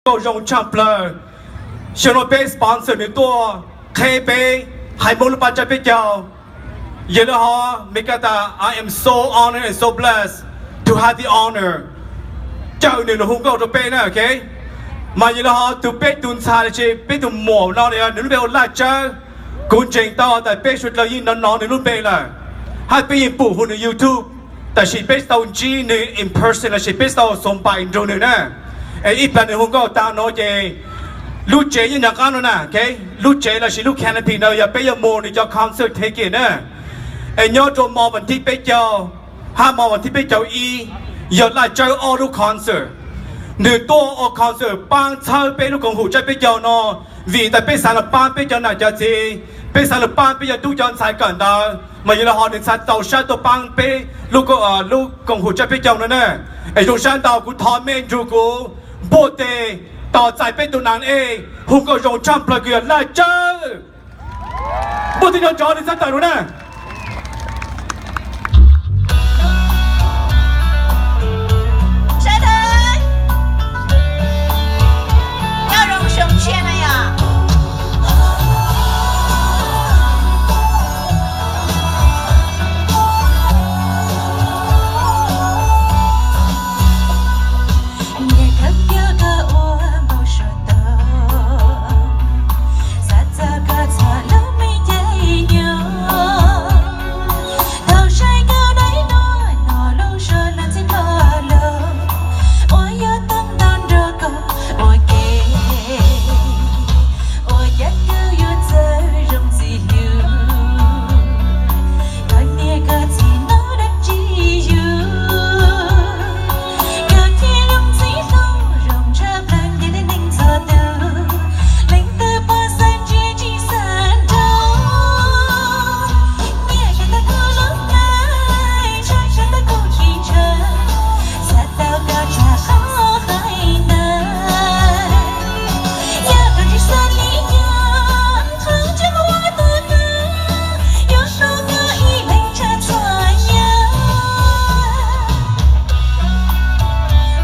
nkauj zoo tshaj plaws. Xyoo no peb sponsor nws tuaj qheb peb, hais Hmoob lub pab tsab peb caug. Yog li ho Meskas tas, I am so honored and so blessed to have the honor cawm nws los hu nkauj rau peb na, ok. Mas yog li ho tus peb tus ntxhais los sis peb tus muam no nws lub npe hu Laj Tsawb. Kuv ntseeg tau tas peb suav dlawg yeej hnov hnov nws lub npe lawm, hab peb yeej pum hu nws YouTube, tab sis peb tsis tau ntsib nws in person los sis peb tsis tau xov npais nrug nws na. Es ib plag nws hu nkauj tag no ces lub tsev nyob nram qab no na, lub tsev los sis lub canopy no yog peb yuav mus nws cov concert ticket na. Es nyob rau mo vas thib peb caug hab mo vas thib peb caug ib yog Laj Tsawb ob lub concert. Nws tuaj ua concert paab txhawb peb lub koom haum tsab peb caug no, vim tas peb xaav los paab peb cov nam cov txiv, peb xaav los paab peb cov tub cov ntxhais kawm ntawv, mas yog li ho nws txhad tau sab tuaj paab peb lub koom haum tsab peb caug no na. Es zoo sab ntau kuv thov mej nrug kuv npuaj tes tos txais peb tug nam ej hu nkauj zoo tshaj plawg kws yog Laj Tsawb. Npuaj tes nrho nrov nws txhad tawm lug na.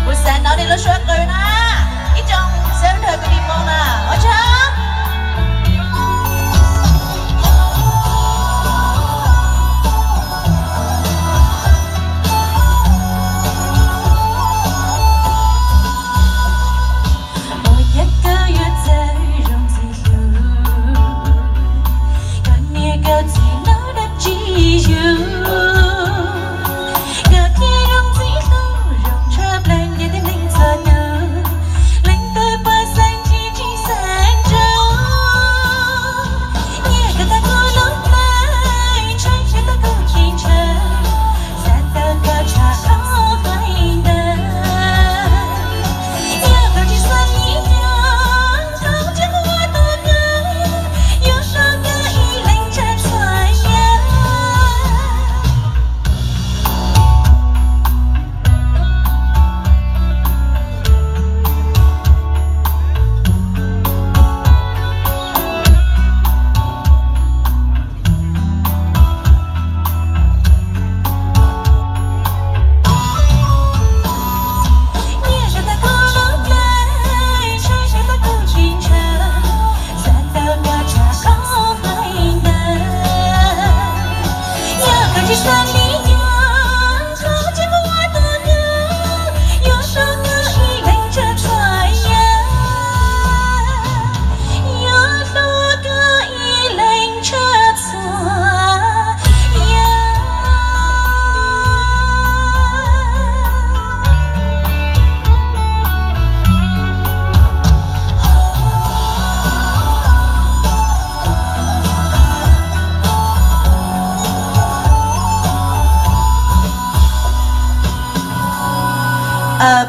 Kuv xav hnov nej lub suab qw na, ib tsoom xib hwb kwv tij Hmoob na, ua tsaug.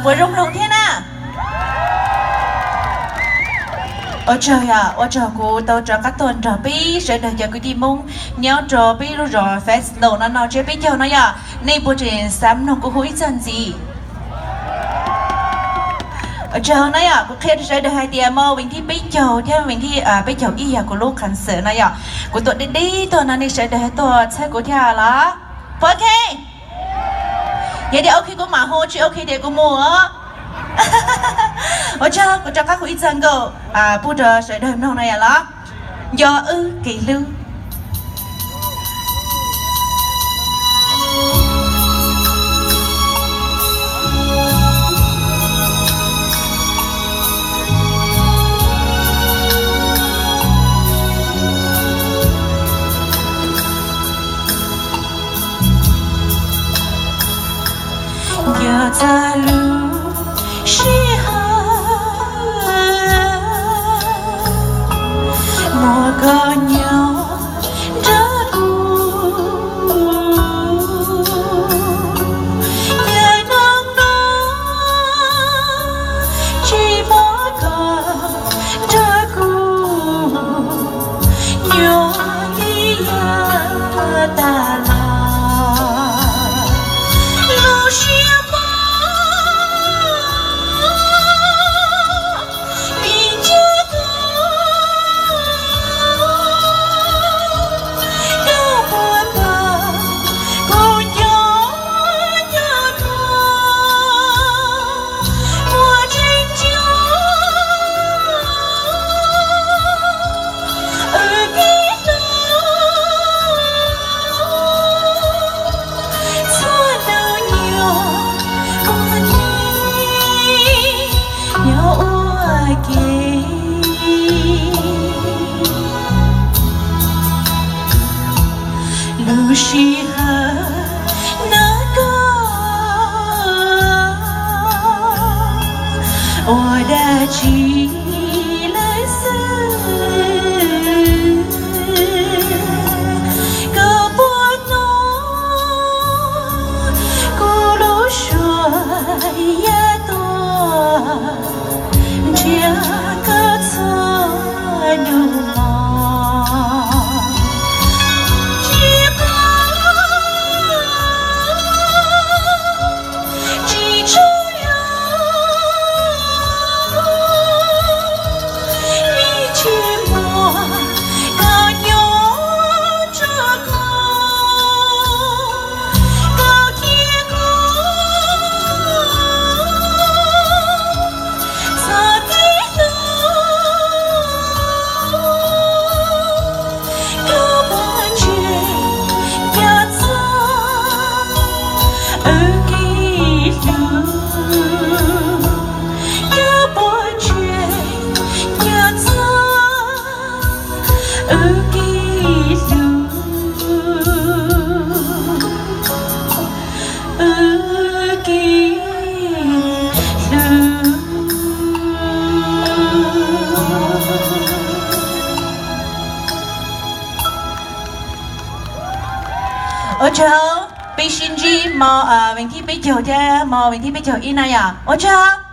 Puas zoo mloog thiab na? Ua tsaug yom, ua tsaug kuv tau rov qab tuaj nrog peb sawv daws cov kwv tij Hmoob nyob rau peb lub zos Fresno no no tsiab peb caug no yom. Nej puas tseem xav mloog kuv hu ib txog ntxiv? Ua tsaug na yom, kuv qhia rau sawv daws hais tias mo vas thib peb caug thiab vas thib peb caug ib yog kuv lub concert no yom. Kuv tuaj deb deb tuaj no nej sawv daws tuaj txhawb kuv thiab los? Puas ok? Yog tias ok kuv mam hu, tsis ok tias kuv mus os. Ua tsaug, kuv rov qab hu ib txoj nkauj pub rau sawv daws mloog no yom los. Nco wb kev hlub. Nco txog lub sij hawm muaj koj nyob nrog kuv, yog hnub no tsis muaj koj nrog kuv, nyuaj li yog tas los lub siab mob. Vim nco koj, koj puas pom kuv nco nco koj, muaj tseeb nco wb kev hlub. Txhua hnub nyob ua ke, nyob ua ke. Lub sij hawm no koj ua dab tsi lawm xwb, koj puas hnov kuv lub suab ya tuaj nrhiav koj txhua hnub no. Tsis paub, tsis tshua yog, vim tsis muaj koj nyob nrog kuv, koj cia kuv txoj kev hlub. Koj puas ntseeg nco txog wb kev hlub? Koj puas ntseeg nco txog wb kev hlub? Wb kev hlub. Ua tsaug, peb sib ntsib hmo vees thib peb caug thiab hmo vees thib peb caug ib na yom. Ua tsaug.